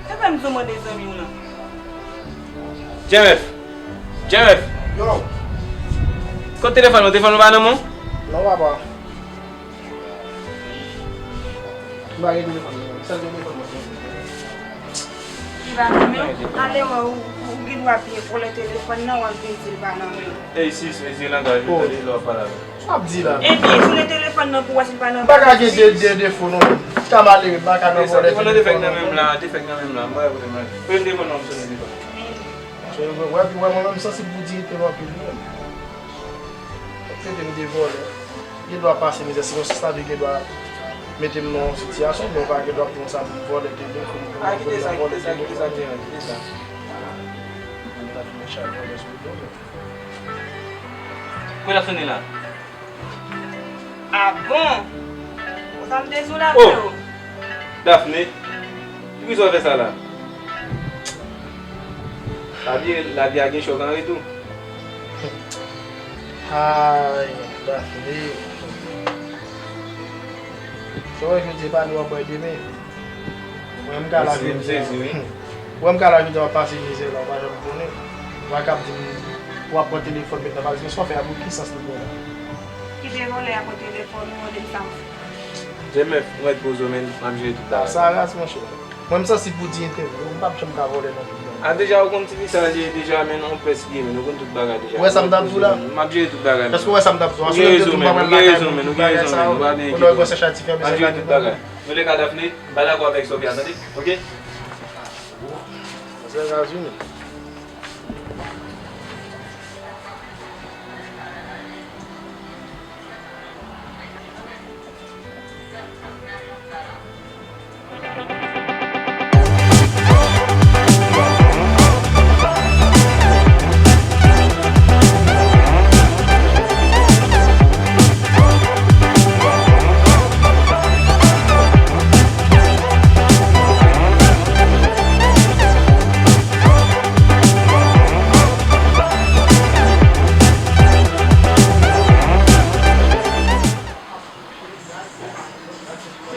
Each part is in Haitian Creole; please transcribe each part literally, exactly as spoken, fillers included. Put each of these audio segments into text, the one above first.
Sa fè m sou mande zanmi w lan. Jeff! Jeff! Yo! Kote telefòn ou? Telefòn ou pa nan men w? Non, papa. M pa gen telefòn mwen. Sèl gen telefòn mwen. Li pa nan men w? Ale wè, ou, ou gen dwa byen vòlè telefòn nan, w ap vin di l pa nan men w. Ey, sis, esi langaj ou, tande lè w ap pale avè m. Sa w ap di la? Ebyen, vòlè telefòn nan pou w wè si l pa nan valiz. M pa ka gen de, de defo non. M ta malere, m pa ka nan vòlè telefòn. Telefòn nan te fèk nan men m la, te fèk nan men m la. M pa wè kote m la. Premye telefòn nan m sonnen telefòn. Wè, wè, mwen menm m sansib pou diyite m anpil wi. Fòk trete m de vòlè. Gen dwa pase mizè, si yon sista di gen dwa mete m nan yon sitiyasyon, men w pa gen dwa pou yon sa pou m vòlè telefòn, pou m vòlè telefòn. Kite sa, kite sa, kite sa, kite sa. Mwen ta fin chaje vòlè sou vòlè. Kòman l ap sonnen la? Ah bon? Konsa m te sou la, oh, freo. Daphné, poukisa w fè sa la? Lavi, lavi a gen chòk an retou. Ay, Daphné. Sa w wè jodi pa nou ap bay demen. Mwen m ka la jodi a. Mwen m ka la jodi a, w ap pase mizè la, w pa janm konnen. W a k ap di m w ap pran telefòn mentnan, pa bezwen sa w fè a pou ki sans li gen la? Kite vòlè a pran telefòn ou, mande m sa m fè. Jemèf, mwen poze w, men m ap jere tout bagay. Sa raz, monchè. Mwen m sansib pou diyite m, m p ap janm ka vòlè nan peyi a. A deja, ou konn ti fi sa ye deja, men on pès li ye, men ou konn tout bagay deja. Ou wè sa m t ap di w la? M ap jere tout bagay, men. Èske w wè sa m t ap di w? Ou gen rezon, men, ou gen rezon, men, ou gen rezon, men, ou pa gen enkyete. M ap jere tout bagay. Antouleka, Daphné, m pa dakò avèk sa w fè a, tande? Oke? Zètazini.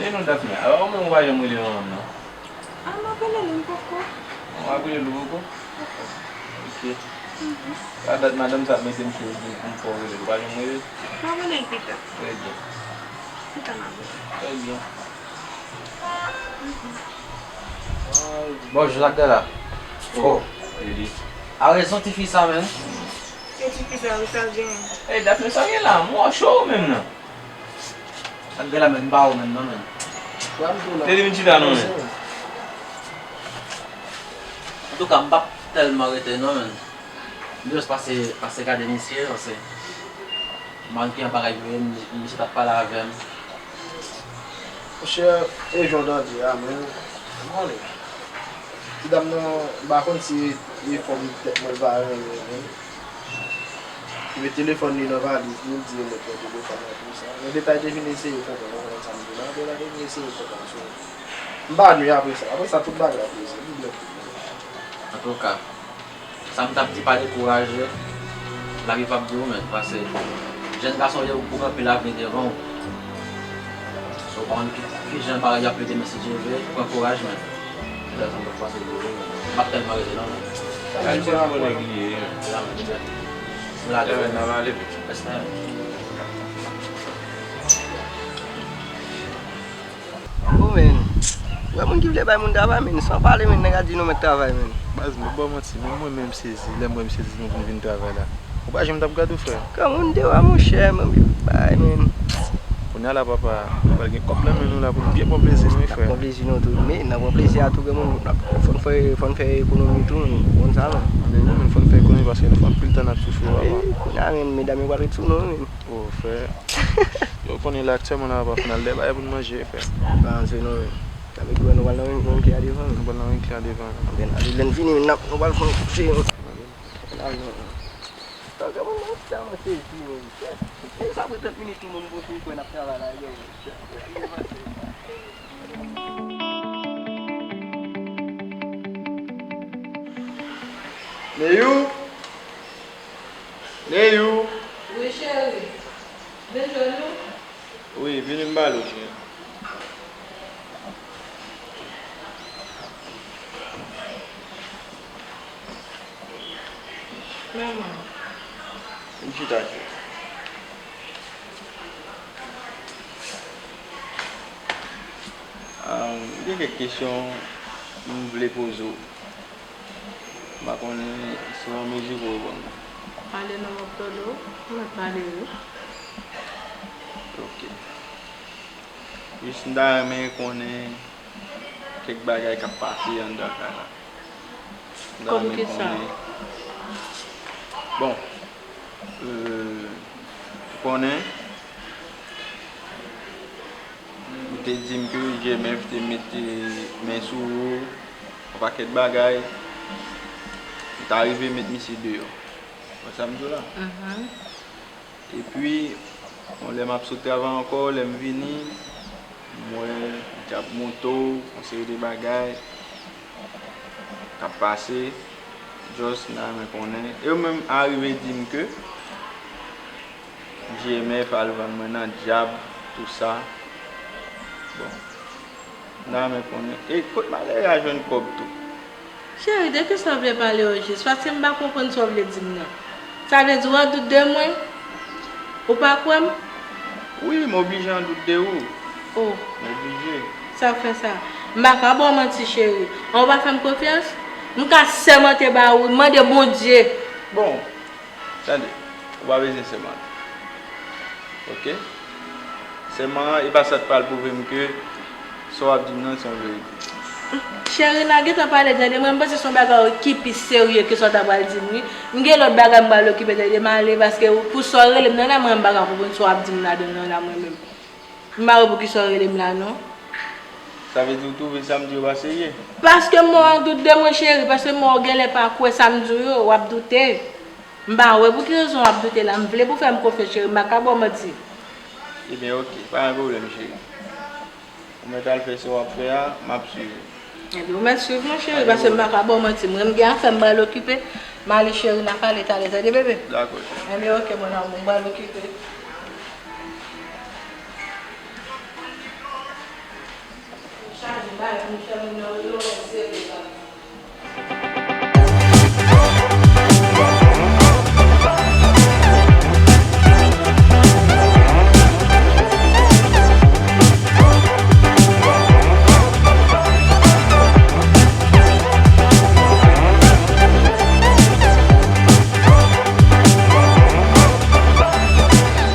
E non, Daphné, alò kòman ou pa janm rele manman m nan? A, m ap rele l, m poko. Ou ap rele l, ou poko? Poko. Ok. Mhm. Sa dat madanm sa ap mete m sou ou pou m fè w rele l, ou pa janm rele l? M ap rele l pita. Trè byen. Pita m ap rele l. Trè byen. Mhm. Bòjou, sa k gen la? Oh, Lili. A rezon tifi sa, menm. Se tifi sa, wi, sa l gen. Ey, Daphné, sa w gen la? M wè w cho ou menm nan. Sa k gen la, men, m pa wè w menm non, men. Te di vin chita non, men. Antouka, m p ap tèlman rete non, men. M jis pase, pase gade misye, pase m pa konn ki jan bagay yo ye, misye t ap pale avè m. Monchè, e jan w tande a, men, ou konnen. Ti dam nan, m pa konn si e fòm tèt mwen l pa renmen, men. Li met telefòn li nan valiz li, li di yo mèt pran telefòn nan tou sa. Men depi l te vin eseye konprann, ou konprann sa m di la, depi l te vin eseye konprann, so, m pa nwi apre sa. Apre sa, tout bagay ap rese, li byen tout. Antouka, sa m t ap di, pa dekouraje, lavi p ap di w, men, pase jèn gason w ye, ou gen anpil avni devan w. So, ou pa konn ki, ki jan bagay y ap ye demen, si Dye vle, pran kouraj, men. Lè sa m t ap pase pou ou, men. M ap tèlman rete non, men. Sa ka di se bon nèg li ye. La, men, m lage. Lè men n ap ale. Respè. Oh, men. Ou wè moun ki vle bay moun travay, men, san pale, men, nèg a di nou mèt travay, men. Baz, m ap ba w manti, men mwen menm sezi, lè m wè m sezi, nou vin, vin travay la. Ou pa janm t ap gade w, frè. Granmoun deyò a, monchè, mwen menm bay, men. Kounye a la, papa, nou pral gen kòb nan men nou la pou n byen pran plezi nou, wi, frè. N ap pran plezi nou tou, men n ap pran plezi a tou, granmoun, n ap, fò n fè, fò n fè ekonomi tou, men, ou konn sa, men. Men wi, men fò n fè ekonomi paske nou fè anpil tan n ap soufri, papa. Wi, kounye a, men, medam yo pral ret sou nou, men. Oh, frè. Yo konnen la aktyèlman la, papa, fè n al dèyè bagay pou n manje, frè. Pa ranse non, men. N ap ret wè nou pral nan yon, yon kle a devan, men. Nou pral nan yon kle a devan, men. Lè n vini, n ap, nou pral fè yon kouche, men. N al non. Tan ke moun nan tèlman sezi, men. E sa fè trant minit tou, moun, pou, pou kwè n ap travay la, men. Neyou? Neyou? Wi, cheri. Vin jwenn ou? Wi, vini m pale w, cheri. Manman. Vin chita, cheri. Ah, m gen kèk kesyon m vle poze w. M pa konnen si w an mezi pou w reponn mwen. Pale non, m ap tande w. Ou mèt pale, wi. Ok. Jis m ta renmen konnen kèk bagay k ap pase anndan kay la. M ta renmen konnen. Kòm kisa? Bon, euh, ou konnen, ou te di m ke J M F te mete men sou ou, yon pakèt bagay, ou ta rive met misye deyò. Wè sa m di w la? Mhm. Epi, bon, lè m ap sot travay ankò, lè m vini, m wè djab moto, yon seri de bagay k ap pase. Just, m ta renmen konnen. E yo menm arive di m ke J M F al vann mwen nan djab, tou sa. Bon. M ta renmen konnen. E kot malere a jwenn kòb tou? Cheri, de kisa w vle pale o jis? Paske m pa konprann sa w vle di m nan. Sa vle di w an dout de mwen? Ou pa kwè m? Wi, m oblije an dout de ou. Oh. M oblije. Sa fè sa. M pa ka ba w manti, cheri. An, ou pa fè m konfyans? M ka sèmante ba ou, mande Bondye. Bon, tande, ou pa bezwen sèmante. Ok? Sèman an, e pa sa k pral pwouve m ke sa w ap di m nan se yon verite. Cheri, n a gentan pale, tande, mwen, m panse se yon bagay ki pi serye ke sa w ta pral di m, wi. M gen lòt bagay m pral okipe, tande, m ale, paske pou sa w rele m nan la, mwen, m pa ka konprann sa w ap di m ladan nan la, mwen menm. M pa wè poukisa w rele m la, non. Sa vle di ou twouve sa m di yo pa serye? Paske m wè w an dout de mwen, cheri, paske m wè w genlè pa kwè sa m di w yo, w ap doute. M pa wè pou ki rezon w ap doute la. M vle pou w fè m konfyans, cheri. M pa ka ba w manti. Ebyen, ok. Pa gen pwoblèm, cheri. Ou mèt al fè sa w ap fè a, m ap swiv ou. Ebyen, ou mèt swiv mwen, cheri, paske m pa ka ba w manti. Mwen, m gen afè m pral okipe. M ale, cheri, n a pale talè, tande, bebe? Dakò, cheri. Ebyen, ok, mon amour, m pral okipe. Chaje bagay pou m fè moun nan yo, yo wè serye la.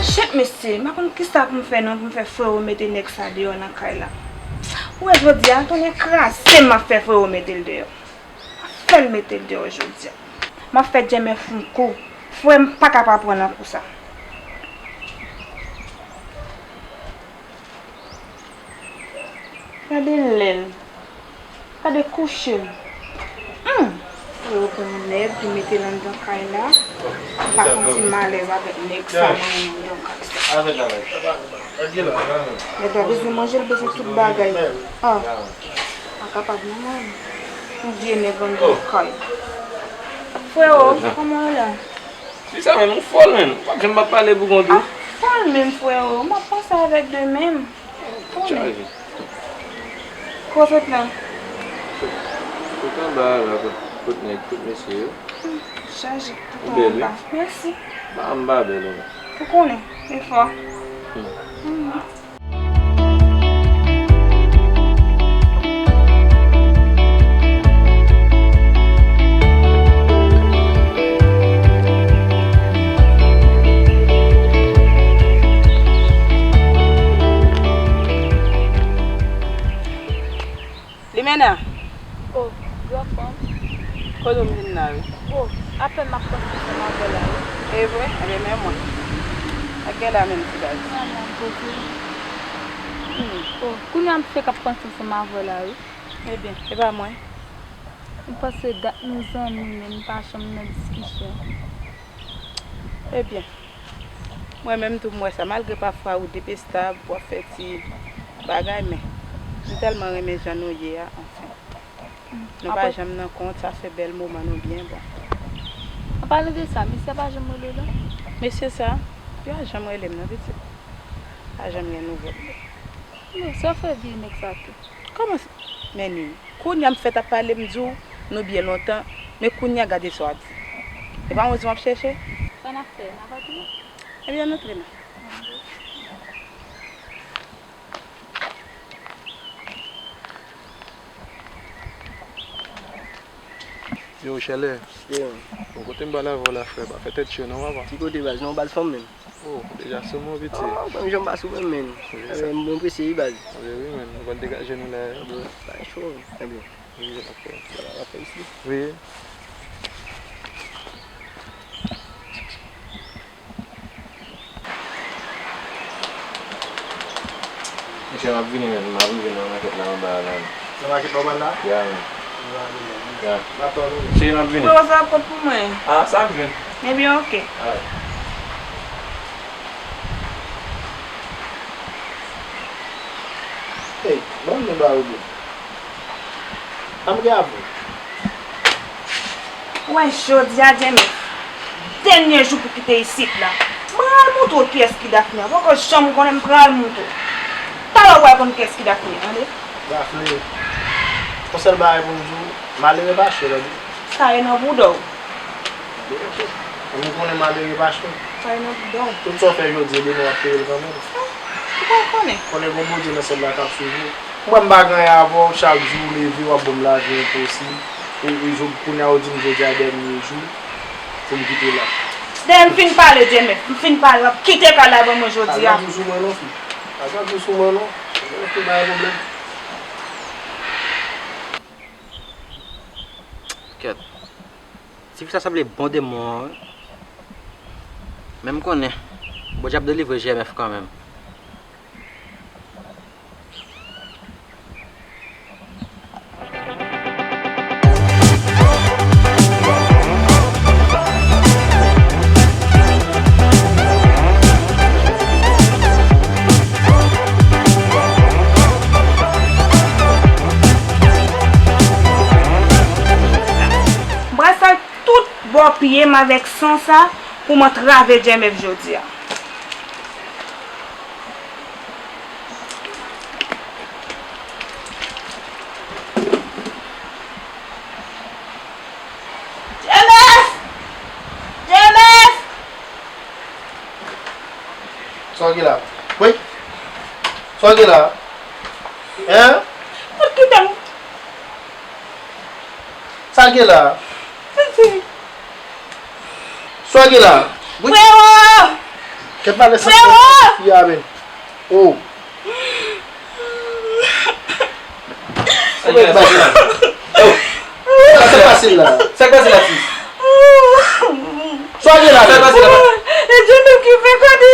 Shit, mesye, m pa konn kisa pou m Fè non pou m fè frewo mete nèg sa deyò nan kay la. Ou wè jodi a, tonnè kraze m, m ap fè frewo mete l deyò. M ap fè l mete l deyò jodi a. M ap fè Djèmèf yon kou. Frè m pa ka pa pran nan kou sa. Gade lè l. Gade kouche l. Humm! Pou yo pran yon nèg ki mete l anndan kay la. M pa santi m alèz avèk nèg sa mwen menm anndan kay sa. Nèg la bezwen manje, l bezwen tout bagay. Ah. Pa kapab non mwen. Yon vye nèg anndan kay. Freo, kòman w la? Kisa menm, ou fòl menm. Ou pa janm ap pale pou kont ou. Ah, fòl menm, freo. M ap panse avèk de men m. Konnen. Kote plan? Tout anba a la, kot, kot nèg, kot mesye yo. Hmm, chaje tout anba. Ou bèl, wi. Mèsi. Ba m pa bèl, ou menm. Ou konnen, efò. Hmm. Mhm. Limena! Oh, gran fanm. Kote w vin la, wi? Oh, apèn m ap panse ansanm avè w la, wi. E vre? Ebyen, men mwen. Ak gen la menm ti baz. Manman, kote? Hmm. Oh, kounye a m fèk ap panse ansanm avè w la, wi. Ebyen, e pa mwen. M panse dat nou zanmi, men nou pa janm nan diskisyon. Ebyen, mwen menm tou m wè sa, malgre pafwa ou depestab, w ap fè ti bagay, men m tèlman renmen jan nou ye a, anfen. Nou pa janm nan kont, sa fè bèl moman nou byen bon. An palan de sa, mesye a pa janm rele w non? Mesye sa, li pa janm rele m non, pitit. Pa janm gen nouvèl li. Non, sa fè vye nèg sa tou. Kòman se? Men ni, kounye a m fèk ap pale, m di w, nou byen lontan, men kounye a gade sa w ap di. E pa mwen di w m ap chèche? Sa n ap fè, n ap antre? Ebyen, antre non. Yo, Chèlè. Bon, kote m pral avè w la, frè? Pa fè tèt cho non, papa. Ki kote, baz? Non, baz fanm menm. Oh, deja sou mwen, piti. Oh, menm jan m pa sou mwen, menm. Mwen presye, wi, baz. Wi, wi, menm. Nou pral degaje nou la. Bon, pa cho, men. Wi, ok. Sa va, va fè isi. Wi. Mesye, m ap vini, men m ap rive nan makèt la anba a la. Nan makèt nòmal la? Ya, men. M ap vini, men. Ya. M ap tann ou. Si, m ap vini. Frè, sa ap pot pou mwen. Ah, sa ap vin. Ebyen, ok. Alright. Hey, ban m yon ba yo byen. Ann gen avè w. Ou wè, jodi a, Djèmèf, dènye jou pou kite isit la. Mwen pral montre w kiyès ki Dafne a. Poko janm konnen, m pral montre w. Talè w pral konn kiyès ki Dafne a, tande? Dafne, yon sèl bagay pou m di w, malere pa chè, tande? Sa ye nan bouda w. Bon, ok. Ou konnen malere pa chè. Sa ye nan bouda w. Tout sa w fè jodi, demen w ap peye l kanmenm. Ou pa konnen. Konnen gon Bondye nan syèl la k ap swiv ou. Mwen, m pa gen anyen avè w, chak jou w leve, w ap ban m lavi enposib. Ou, ou, kounye a, ou di m jodi a dènye jou pou m kite la. Dèyè m fin pale, Djèmèf, m fin pale, w ap kite kay la ban mwen jodi a. Pa gen jou sou mwen non, fi. Pa gen jou sou mwen non. Mwen, fi, pa gen pwoblèm. Kèt. Tifi sa sanble bon demon an, wi. Men m konnen, Bondye ap delivre J M F kanmenm. M pral sal tout bò pye m avèk san sa pou m antrave J M F jodi a. J M F! J M F! Sa w gen la? Wi. Sa w gen la? Hein? Ou kite m. Sa w gen la? Sa w gen la? Wi. Frero! Kèt pale sa. Frero! Fi a, men. Oh. Ou mèt bay la. Oh. Sa k pase la? Sa k pase la, sis? Sa gen la? Sa k pase la? E Djounouk ki fè kote